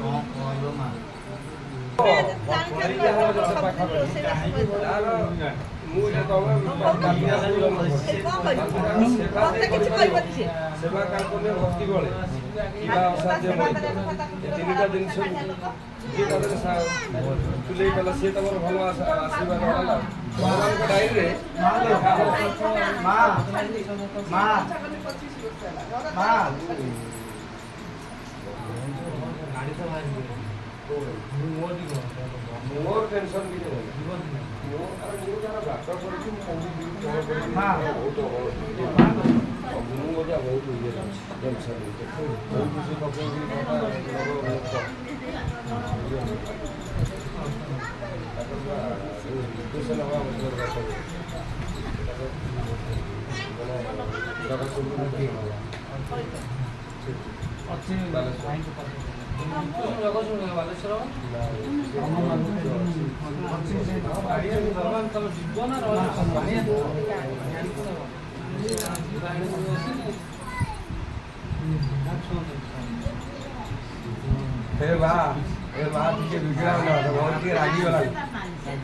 କଣ କହିବ ମା? ମୁଁ ସେବା କାର୍ପଣ୍ୟ ଭକ୍ତି ବଳେ କିବା ଅସାଧ୍ୟ, ଏ ତିନିଟା ଜିନିଷ ଯିଏ ତା ଦେହରେ ତୁଲେଇ କଲା, ସିଏ ତମର ଭଲ ଆଶୀର୍ବାଦ ହେଲା। ଭଗବାନଙ୍କ ଡାଇରୀରେ। ମା, ମା, ମା। ମୋର ଟେନସନ୍ କିଛି ନାହିଁ। ମୁଁ ଆରେ ମୁଁ ଯାହାର ବାଟ କରିଛି, ମୁଁ କୋଉଠି ଯିବି, କ'ଣ କରିବି? ବହୁତ ମୁଁ ମଧ୍ୟ ବହୁତ ଇଏରେ ଅଛି, ଟେନସନ୍ ବହୁତ। ସେ ପକେଇକି ଟଙ୍କା ନିର୍ଦ୍ଦେଶ ନେବା ଆବଶ୍ୟକତା, ମାନେ ଜଗତସିଂହପୁର। ଅଛି ବାଲେଶ୍ୱର। ତମେ ଯିବ ନା ରହିବ? ହେ ମା, ଏ ମା, ଟିକେ ବିଗିଡ଼ା ନା, ମୋର ଟିକେ ରାଗିଗଲାଣି,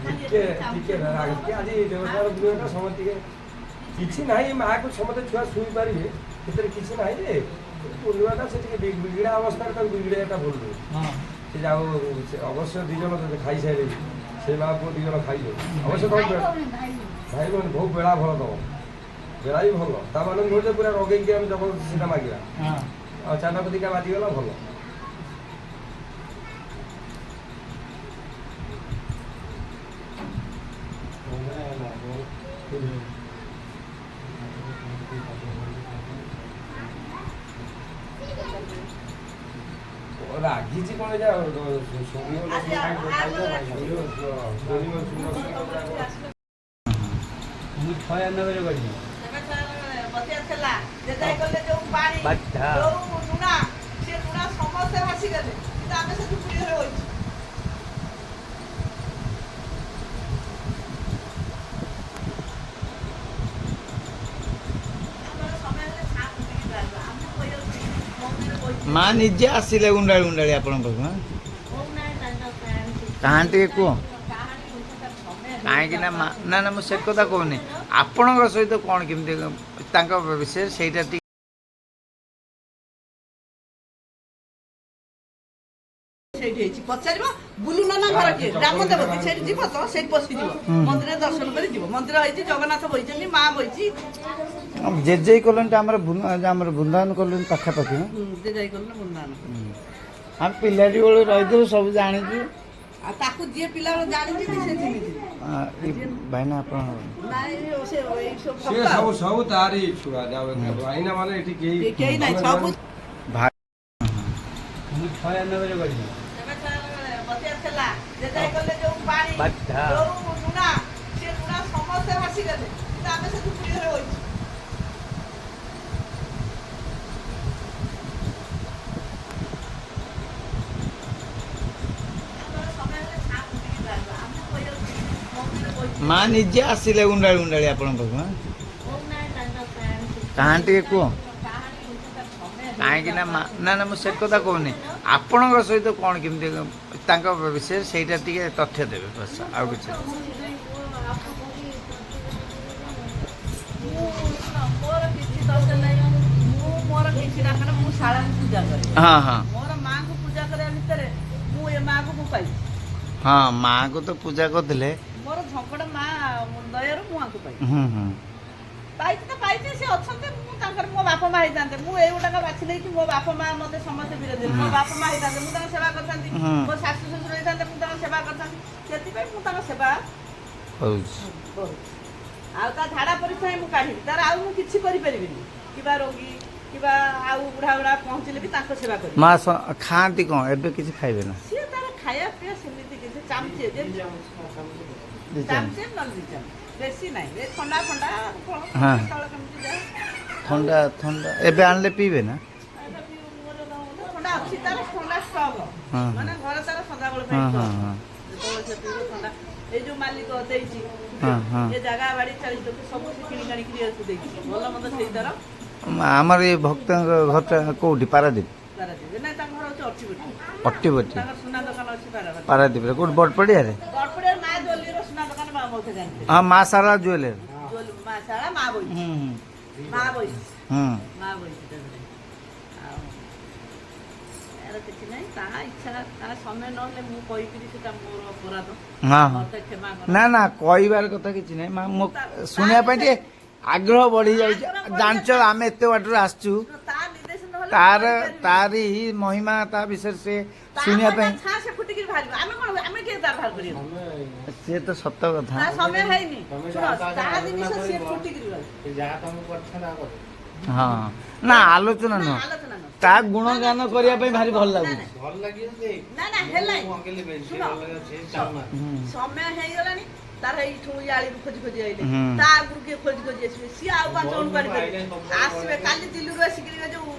ଟିକେ ଟିକେ ରାଗି। ଆଜି ଦେବସ୍ନାନ ପୂର୍ଣ୍ଣିମାଟା, ସମସ୍ତେ ଟିକେ କିଛି ନାହିଁ, ମାଆକୁ ସମସ୍ତେ ଛୁଆ ଶୁଇ ପାରିବେ, ସେଥିରେ କିଛି ନାହିଁ ଯେ ପୂର୍ଣ୍ଣିମାଟା ସେ ଟିକେ ବିଗିଡ଼ା ଅବସ୍ଥାରେ ତାକୁ ବିଗିଡ଼ିବାଟା ଭୁଲ ନୁହେଁ। ସେ ଯାଉ, ସେ ଅବଶ୍ୟ ଦୁଇ ଜଣ ଖାଇସାରିଲେଣି, ସେ ମା ପୁଅ ଦୁଇ ଜଣ ଖାଇବେ ଅବଶ୍ୟ। ତମ ଭାଇ ଭଉଣୀ ବହୁତ ବେଳା ଭଲ, ତମ ବେଳା ବି ଭଲ। ତା ମାନେ ନୁହେଁ ଯେ ପୁରା ରଗେଇକି ଆମେ ଜବରଦସ୍ତି ସେଟା ମାଗିବା। ଆଉ ଚାନାପ ଦିଟା ବାଜିଗଲା, ଭଲ। ରାଗିଛି କ'ଣ? ଯା ଶୁଣିବ, ଶୁଣିବ। ମୁଁ 96ରେ କରିବି। ଯୋଉ ପାଣି, ଯୋଉ ଲୁଣା, ସେ ଲୁଣା ସମସ୍ତେ ଭାସିଗଲେ, କିନ୍ତୁ ଆମେ ସେ ଧୁପୁଡ଼ିରେ ରହିଛୁ। ମା ନିଜେ ଆସିଲେ ଗୁଣ୍ଡାଳି ଗୁଣ୍ଡାଳି ଆପଣଙ୍କ ପାଖକୁ। କାହାଣୀ ଟିକେ କୁହ। କାହିଁକି ନା ମା, ନା ନା, ମୁଁ ସେ କଥା କହୁନି, ଆପଣଙ୍କ ସହିତ କ'ଣ କେମିତି ତାଙ୍କ ବିଷୟରେ ସେଇଟା ଟିକେ। ସେଇଠି ହେଇଛି, ପଚାରିବ ବୁଲୁ ନନା ଘର କିଏ, ଗ୍ରାମ ଦେବତୀ। ସେଇଠି ଯିବ ତ, ସେଇଠି ପଶିଯିବ, ମନ୍ଦିରରେ ଦର୍ଶନ କରି ଯିବ। ମନ୍ଦିର ହେଇଛି, ଜଗନ୍ନାଥ ବଇଛନ୍ତି, ମା ବଇଛି। ଜେଜେଇ କଲୋନୀଟା ଆମର, ଆମର ବୃନ୍ଦାବନ କଲୋନୀ ପାଖାପାଖି। ଜେଜାଇ କଲୋନୀ, ବୃନ୍ଦାବନ। ଆମେ ପିଲାଟି ବେଳୁ ରହିଥିଲୁ, ସବୁ ଜାଣିଛୁ। ଆଉ ତାକୁ ଯିଏ ପିଲାବେଳୁ ଜାଣିଛି, ସେ ଚିହ୍ନିଛି। ଭାଇନା ଆପଣ? ନାଇଁ, ସେ ଏଇ ସବୁ ସିଏ ସବୁ ସବୁ ତାରି ଛୁଆ। ଭାଇନା ମାନେ ଏଠି କେହି କେହି ନାହିଁ, ସବୁ ଭାଇ। ମୁଁ 96ରେ କରିବି। ଜେଜାଇ କଲେ ଯୋଉ ପାଣି, ଯୋଉ ଲୁଣା, ସେ ଲୁଣା ସମସ୍ତେ ଭାସିଗଲେ, କିନ୍ତୁ ଆମେ ସେ ଧୁପୁଡ଼ିରେ ରହିଛୁ। ମା ନିଜେ ଆସିଲେ ଗୁଣ୍ଡାଳି ଗୁଣ୍ଡାଳି ଆପଣଙ୍କ ପାଖକୁ। କାହାଣୀ ଟିକେ କୁହ। କାହିଁକି ନା ମା, ନା ନା, ମୁଁ ସେ କଥା କହୁନି, ଆପଣଙ୍କ ସହିତ କ'ଣ କେମିତି ତାଙ୍କ ବିଷୟରେ ସେଇଟା ଟିକେ ତଥ୍ୟ ଦେବେ, ବାସ୍, ଆଉ କିଛି। ମୋର କିଛି ଦରକାର ନାହିଁ। ମୁଁ ମୋର କିଛି ଦରକାର, ମୁଁ ଶାଳାଙ୍କୁ ପୂଜା କରେ। ହଁ ହଁ ମୋର ମାଙ୍କୁ ପୂଜା କରିବା ଭିତରେ ମୁଁ ଏ ମାକୁ ମୁଁ ପାଇଛି। ହଁ, ମାଆଙ୍କୁ ତ ପୂଜା କରୁଥିଲେ। ମୋର ଝଙ୍କଡ଼ ମା ଦୟାରୁ ମୁଁ ଆଙ୍କୁ ପାଇଛି। ହୁଁ ହୁଁ ପାଇଛି ତ ପାଇଛି, ସେ ଅଛନ୍ତି। ମୁଁ ତାଙ୍କର, ମୋ ବାପା ମା ହେଇଥାନ୍ତେ, ମୁଁ ଏଇଗୁଟାକ ବାଛି ନେଇକି, ମୋ ବାପା ମା ମତେ ସମସ୍ତେ ବିରୋଧୀ, ମୋ ବାପା ମା ହେଇଥାନ୍ତେ ମୁଁ ତାଙ୍କ ସେବା କରିଥାନ୍ତି। ମୋ ଶାଶୁ ଶ୍ୱଶୁର ହେଇଥାନ୍ତେ ମୁଁ ତାଙ୍କ ସେବା କରିଥାନ୍ତି। ସେଥିପାଇଁ ମୁଁ ତାଙ୍କ ସେବା କରୁଛି। କରୁଛି। ଆଉ ତା ଝାଡ଼ା ପରିସ୍ରା ମୁଁ କାଢ଼ିବି ତାର, ଆଉ ମୁଁ କିଛି କରିପାରିବିନି। କିମ୍ବା ରୋଗୀ କିମ୍ବା ଆଉ ବୁଢ଼ା ବୁଢ଼ା ପହଞ୍ଚିଲେ ବି ତାଙ୍କ ସେବା କରିବି। ମା ଖାଆନ୍ତି କ'ଣ? ଏବେ କିଛି ଖାଇବେ ନା? ସିଏ ତାର ଖାଇବା ପିଇବା ସେମିତି କିଛି, ଚାମଚେ, ଯେମିତି ଦି ଚାମଚ। ଚାମଚେ ନହେଲେ 2 ଚାମଚ, ବେଶୀ ନାହିଁ। ଏ ଥଣ୍ଡା ଫଣ୍ଡା ଫଳ କେତେବେଳେ କେମିତି ଯାଏ। ଥଣ୍ଡା ଥଣ୍ଡା ଏବେ ଆଣିଲେ ପିଇବେ ନା? ଥଣ୍ଡା ଅଛି ତାର, ଥଣ୍ଡା ଷ୍ଟକ୍ ମାନେ ଘରେ ତାର ସଦାବେଳେ ପାଇଁ ଷ୍ଟକ୍। ଯେତେବେଳେ ସେ ପିଇବ ଥଣ୍ଡା। ଏଇ ଯୋଉ ମାଲିକ ଦେଇଛି ହଁ, ହଁ। ଏ ଜାଗା ବାଡି 40 ଲକ୍ଷ ସବୁ ସେ କିଣି ଆଣିକିରି ୟାକୁ ଦେଇଛି, ଭଲ ମନ୍ଦ ସେଇ ତାର। ଆମର ଏ ଭକ୍ତଙ୍କ ଘରଟା କୋଉଠି, ପାରାଦୀପ? ପାରାଦୀପ ନାଇଁ, ତାଙ୍କ ଘର ହଉଛି ଅଟିବଟି। ଅଟିବଟି। ତାଙ୍କର ସୁନା ଦୋକାନ ଅଛି ପାରାଦୀପ। ପାରାଦୀପରେ କୋଉଠି, ବଡ଼ପଡ଼ିଆରେ? ବଡ଼ପଡ଼ିଆରେ ମା ଜୁଏଲର ସୁନା ଦୋକାନ, ମା ବୋଧେ ଜାଣିଥିବେ। ହଁ, ମା ସାରଳା ଜୁଏଲର। ମା ଶାଳା, ମା ବଇଛି। ମା ବଇଛି। ମା ବଇଛି ତା ଦେହରେ। ଆଉ ଏହାର କିଛି ନାହିଁ, ତା ଇଚ୍ଛା, ତା ସମୟ ନହେଲେ ମୁଁ କହିକିରି ସେଟା ମୋର ଅପରାଧ। ହଁ ହଁ ମତେ କ୍ଷମା କର। ନା ନା, କହିବାର କଥା କିଛି ନାହିଁ ମା। ମୋ ଶୁଣିବା ପାଇଁ ଟିକେ ଆଗ୍ରହ ବଢି ଯାଉଛି। ଜାଣିଛ, ଆମେ ଏତେ ବାଟରୁ ଆସିଛୁ। ତା ନିର୍ଦ୍ଦେଶ ନହେଲେ ତାର ମୁଁ କରିପାରିବିନି। ତାରି ମହିମା, ତା ବିଷୟରେ ସେ ତା ଶୁଣିବା ମହିମା ପାଇଁ। ଛାଁ ସେ ଫୁଟିକିରି ବାହାରିବ। ଆମେ କଣ, ଆମେ କିଏ ତାର ବାହାର କରିବୁ? ସିଏ ତ ସତ କଥା। ତା ସମୟ ହେଇନି। ତମେ ଶୁଣ, ଯାହା ତା ତା ସାଙ୍ଗେ ଜିନିଷ ଆଲୋଚନା ସିଏ କରିବ। ଫୁଟିକିରି ବାହାରିବ। ଯାହା ତମକୁ କରିଛନ୍ତି ଆଉ କରିବ। ହଁ, ନା, ଆଲୋଚନା ନା, ନୁହଁ। ଆଲୋଚନା ନୁହଁ। ତା ଗୁଣଗାନ କରିବା ପାଇଁ ଭାରି ଭଲ ନା, ଲାଗୁଛି। ଭଲ ଲାଗିବ ଯେ ନା ନା, ହେଲାଣି। ମୁଁ ଅଙ୍କଲ ବେଶୀ ଶୁଣ। ଭଲ ଲାଗିବ, ସେ ଚାହୁଁନାହାନ୍ତି। ସମୟ ହେଇଗଲାଣି ତାର। ଏଇଠୁ ଆଳିରୁ ଖୋଜି ଖୋଜି ଆଇଲେ। ତା ଆଗରୁ କିଏ ଖୋଜି ଖୋଜି ଆସିବେ, ସିଏ ଆଉ ପାଞ୍ଚ ଜଣ ବହୁତ କରିପାରିବେ। ଲୋକ ଆଇଲେଣି, ଆସିବେ କାଲି ଦିଲ୍ଲୀରୁ ଆସିକିରି ଏ ଯୋଉ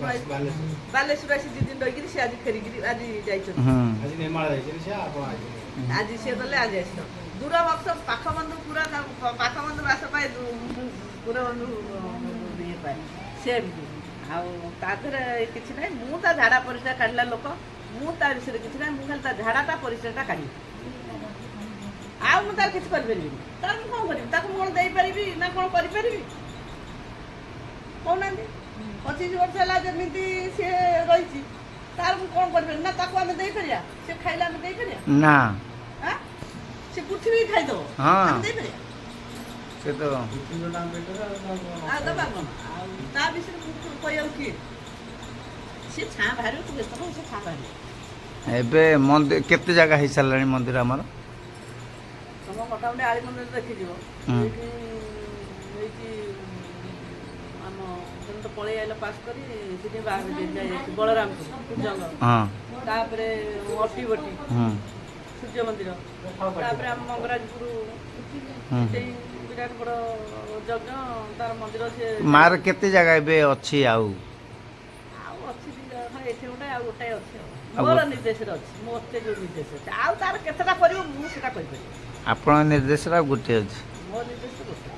ବାଲେଶ୍ୱର। ବାଲେଶ୍ୱର ଆସି 2 ଦିନ ରହିକିରି ସେ ଆଜି ଫେରିକିରି ଆଜି ଯାଇଛନ୍ତି। ଆଜି ନେମାଳ ଯାଇଛନ୍ତି ସେ, ଆପଣ ଆଇଛନ୍ତି। ଆଜି ସିଏ ଗଲେ, ଆଜି ଆସିବ। ଦୂର ଭକ୍ତ, ପାଖ ବନ୍ଧୁ ପୁରା ପାଖ ବନ୍ଧୁ ବାସ ପାଏ, ଦୂର ବନ୍ଧୁ ଇଏ ପାଏ। ସେମିତି ଆଉ ତା ଦେହରେ କିଛି ନାହିଁ। ମୁଁ ତା ଝାଡ଼ା ପରିସ୍ରା କାଢ଼ିଲା ଲୋକ, ମୁଁ ତା ବିଷୟରେ କିଛି ନାହିଁ। ମୁଁ ଖାଲି ତା ଝାଡ଼ାଟା ପରିସ୍ରାଟା କାଢ଼ିବି, ଆଉ ମୁଁ ତାର କିଛି କରିପାରିବିନି। ତାର ମୁଁ କ'ଣ କରିବି? ତାକୁ ମୁଁ କ'ଣ ଦେଇପାରିବି ନା କ'ଣ କରିପାରିବି କହୁନାହାନ୍ତି? 25 ବର୍ଷ ହେଲା ଯେମିତି ସିଏ ରହିଛି, ତାର ମୁଁ କ'ଣ କରିପାରିବି? ନା ତାକୁ ଆମେ ଦେଇପାରିବା? ସେ ଖାଇଲେ ଆମେ ଦେଇପାରିବା? ନା। ଆଁ? ସେ ପୃଥିବୀ ଖାଇଦବ। ଆମେ ଦେଇପାରିବା? ସେ ତ ପୃଥିବୀର ନାମ ପେଟରେ ଆଉ କଣ? ଆଉ ଦବା କ'ଣ? ଆଉ ତା ବିଷୟରେ ମୁଁ କହିବାକୁ କିଏ? ସେ ଛାଁ ବାହାରିବ, ତୁ ବ୍ୟସ୍ତ ହବୁ, ସେ ଛାଁ ବାହାରିବ। ଏବେ ମନ୍ଦିର କେତେ ଜାଗା ହେଇସାରିଲାଣି ମନ୍ଦିର ଆମର? ତମ ମୋଟାମୋଟି ଆଳି ମନ୍ଦିର ଦେଖିଯିବ। ଏଇଠି ହେଇଛି ଆମ, ତମେ ତ ପଳେଇ ଆଇଲ ପାସ୍ କରି, ସେଠି ବାହାରେ ଯାଇଛି ବଳରାମପୁର ଜଙ୍ଗ। ତାପରେ ଅଟିବଟି ସୂର୍ଯ୍ୟ ମନ୍ଦିର, ତାପରେ ଆମ ମଙ୍ଗରାଜପୁର ସେଇ ବିରାଟ ବଡ଼ ଯଜ୍ଞ, ତାର ମନ୍ଦିର ସେ। ମାର କେତେ ଜାଗା ଏବେ ଅଛି ଆଉ? ଆଉ ଅଛି ହଁ, ଏଠି ଗୋଟେ ଆଉ ଗୋଟାଏ ଅଛି ଆଉ। ଆଉ ମୋର ନିର୍ଦ୍ଦେଶରେ ଅଛି, ମୋତେ ଯୋଉ ନିର୍ଦ୍ଦେଶ ଅଛି। ଆଉ ତାର କେତେଟା କରିବ ମୁଁ ସେଟା କହିପାରିବି? ଆପଣଙ୍କ ନିର୍ଦ୍ଦେଶରେ ଆଉ ଗୋଟିଏ ଅଛି? ମୋ ନିର୍ଦ୍ଦେଶ ଗୋଟେ,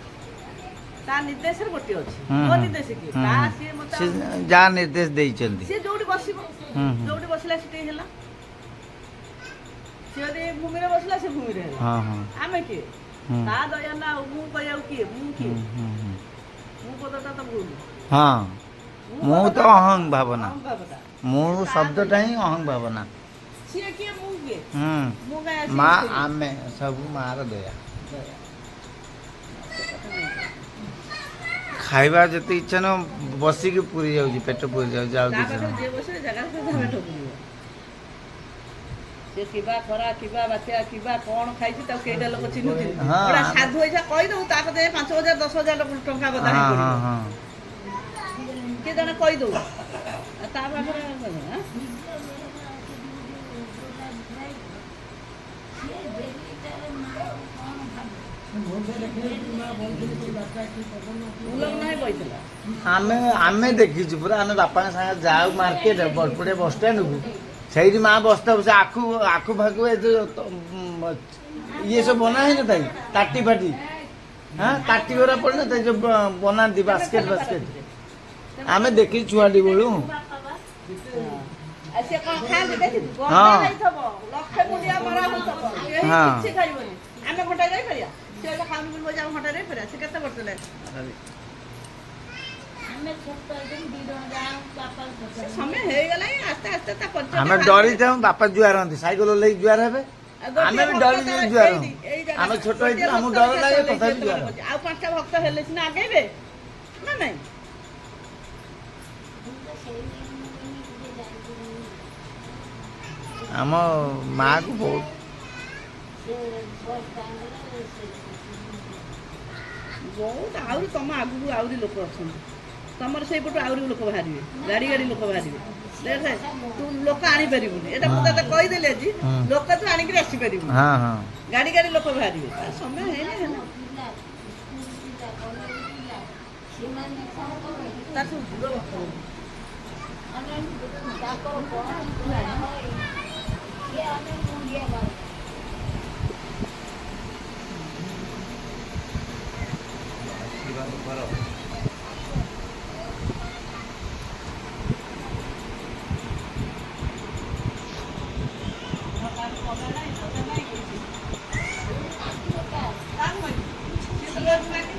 ତା ନିର୍ଦ୍ଦେଶରେ ଗୋଟିଏ ଅଛି। ମୋ ନିର୍ଦ୍ଦେଶ କିଏ? ତା ସିଏ ମତେ ସେ ଯାହା ନିର୍ଦ୍ଦେଶ ଦେଇଛନ୍ତି। ସିଏ ଯୋଉଠି ବସିବ, ହୁଁ ହୁଁ ଯୋଉଠି ବସିଲା ସେଠି ହେଲା। ସିଏ ଯଦି ଭୂମିରେ ବସିଲା, ସେ ଭୂମିରେ ହେଲା। ହଁ ହଁ ଆମେ କିଏ? ତା ଦୟା ନା ଆଉ ମୁଁ କହିବାକୁ କିଏ? ମୁଁ କିଏ? ହୁଁ ହୁଁ ହୁଁ ମୁଁ ପଦଟା ତ ଭୁଲ। ହଁ, ମୁଁ ତ ପଦଟା ଅହଂ ଭାବନା। ଅହଂ ଭାବନା। ମୁଁ ଶବ୍ଦଟା ହିଁ ଅହଂ ଭାବନା। ସିଏ କିଏ, ମୁଁ କିଏ? ମୁଁ କାଇଁ ଆସିକି ମା କହିବି? ଆମେ ସବୁ ମାର ଦୟା। ଦୟା। ସେ କଥା ନାହିଁ। ଖାଇବା ଯେତେ ଇଚ୍ଛା ନ ବସିକି ପୁରି ଯାଉଛି, ପେଟ ପୁରି ଯାଉଛି ଆଉ ତା କିଛି ପାଖରେ ନାହିଁ। ଯିଏ ବସିବେ ଜାଗା ତା ପେଟ ପୁରିବ। ସେ କିବା ଖରା କିବା ବାତ୍ୟା କିବା କ'ଣ ଖାଇଛି, ତାକୁ କେଇଟା ଲୋକ ଚିହ୍ନୁଛି? ଗୋଟେ ସାଧୁ ହେଇଛା କହିଦଉ, ତା ପାଖରେ 5,000 10,000 ଟଙ୍କା ବଦା ହଁ ପଡ଼ିବ। ହଁ ହଁ କିଏ ଜଣେ କହିଦଉ ଆଉ ତା ପାଖରେ ଆଁ? ଉଲଗ୍ନ ହେଇ ବଇଥିଲା। ଆମେ ଦେଖିଛୁ ପୁରା। ଆମେ ବାପାଙ୍କ ସାଙ୍ଗରେ ଯାଉ ମାର୍କେଟ, ବଡ଼ପଡ଼ିଆ ବସଷ୍ଟାଣ୍ଡକୁ। ସେଇଠି ମା ବସିଥାଉ। ସେ ଆଖୁ ଆଖୁ ଫାଖୁ ଏ ଯୋଉ ଇଏ ସବୁ ବନା ହେଇନଥାଏ, ତାଟି ଫାଟି, ହଁ, ତାଟି ଗୁରା ପଡ଼ିନଥାଏ, ଯୋଉ ବନାନ୍ତି ବାସ୍କେଟ ଫାସ୍କେଟ। ଆମେ ଦେଖିଛୁ ଛୁଆଟି ବେଳୁ। ଆଉ ସିଏ କ'ଣ ଖାଆନ୍ତି ଦେଖିଛୁ? ଗଦା ହେଇଥିବ, ଲକ୍ଷେ ମୁଣ୍ଡିଆ ମରା ହଉଥିବ, କେହି କିଛି ଖାଇବନି। ଆମେ ଘଣ୍ଟା ଯାଇପାରିବା? ସେ ଏବେ ଖାଉନି ବୋଲି କହୁଛି, ଆମେ ଘଣ୍ଟା ଯାଇପାରିବା? ସେ କେତେ ବର୍ଷ ହେଲାଣି? ଆମେ ଛୋଟ ହେଇଥିଲୁ, ଦି ଜଣ ଯାଉ ବାପା। ସେ ସମୟ ହେଇଗଲାଣି, ଆସ୍ତେ ଆସ୍ତେ ତା ପରିଚୟ ଆମେ ବାହାରିବ। ଡରିଥାଉ, ବାପା ଜୁହାର ହୁଅନ୍ତି, ସାଇକେଲ ଓହ୍ଲେଇକି ଜୁହାର ହେବେ। ଆଉ ଗୋଟିଏ ଆମେ ବି ଭକ୍ତ ଡରି ତାର ଜୁହାର ଏଇଠି, ହଉ। ଏଇ ଜାଗାଟା। ଆମେ ଛୋଟ ଗୋଟିଏ ହେଇଥିଲୁ, ଆମକୁ ଭକ୍ତ ଡର ସେ ଲାଗେ, ଚଲେଇଛି ତଥାପି ଏତେ ଜୁହାର। ବଡ଼ କରୁଛି। ଆଉ ପାଞ୍ଚଟା ଭକ୍ତ ହେଲେ ସିନା ଆଗେଇବେ ନା ନାଇଁ? ମୁଁ ତ ସେଇ ଟିକେ ଯାଇଥିଲି। ଆମ ମାକୁ ବହୁତ ସେ ବସ୍ ଷ୍ଟାଣ୍ଡରେ ସେ ବହୁତ ଆହୁରି ତମ ଆଗକୁ ଆହୁରି ଲୋକ ଅଛନ୍ତି। ତମର ସେଇପଟୁ ଆହୁରି ଲୋକ ବାହାରିବେ, ଗାଡ଼ି ଗାଡ଼ି ଲୋକ ବାହାରିବେ। ଦେଖେ, ତୁ ଲୋକ ଆଣିପାରିବୁନି, ଏଇଟା ମୁଁ ତତେ କହିଦେଲି ଆଜି। ଲୋକ ତୁ ଆଣିକିରି ଆସିପାରିବୁନି। ହଁ ହଁ ଗାଡ଼ି ଗାଡ଼ି ଲୋକ ବାହାରିବେ। ତାର ସମୟ ହେଇନି, ହେଲା। ପିଲା, ସ୍କୁଲ ପିଲା, କଲେଜ ପିଲା, ସେମାନେ କଣ କରନ୍ତି? ତାର ସବୁ ଦୂର ଭକ୍ତ। ଆମେ ତାଙ୍କର କଣ ପୁରା ହୁଏ, ସିଏ ଆମେ ମୁଣ୍ଡିଆ ମାରୁ। ମାଗିବି।